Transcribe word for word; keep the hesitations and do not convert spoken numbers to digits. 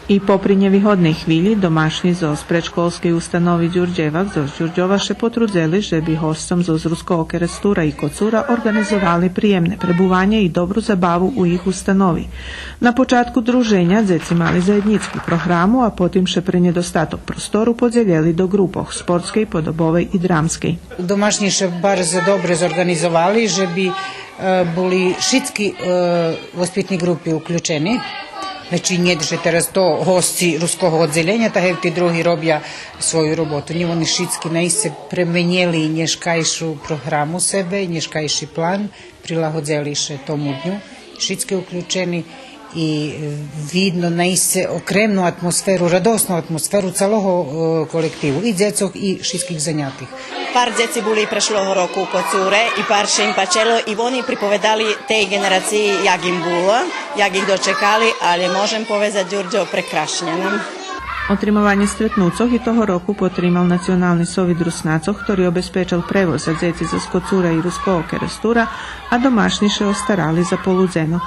И попри нєвигодней хвилї, домашнї зоз предшколскей установи Дюрдєвак зоз Дюрдьова ше потрудзели же би госцом зоз Руского Керестура и Коцура орґанизовали приємне пребуванє и добру забаву у їх установи. На початку друженя дзеци мали заєднїцку програму, а потим ше пре нєдостаток простору подзелєли до ґрупох спортскей, подобовей и драмскей. Домашнї ше барз добре зорґанизовали же би, е, були шицки, е, воспитни ґрупи уключени. Значи, нє же тераз то госци руского оддзелєня, та гевти други робя свою роботу. Нє, вони шицки наисце пременєли нєшкайшу програму себе, нєшкайши план, прилагодзели ше тому дню. Шицки уключени и, е, видно наисце окремну атмосферу, радосну атмосферу цалого, е, колективу, и дзецох, и шицких занятих. Пар дзеци були прешлого року у Коцуре и пар ше им пачело и вони приповедали тей ґенерациї як им було, як их дочекали, але можем поведзац, Дюрдьо, прекрашнє нам. Отримованє стретнуцох и того року потримал Национални совит Руснацох, хтори обезпечел превоз за дзеци зоз Коцура и Руского Керестура, а домашнї ше остарали за полудзенок.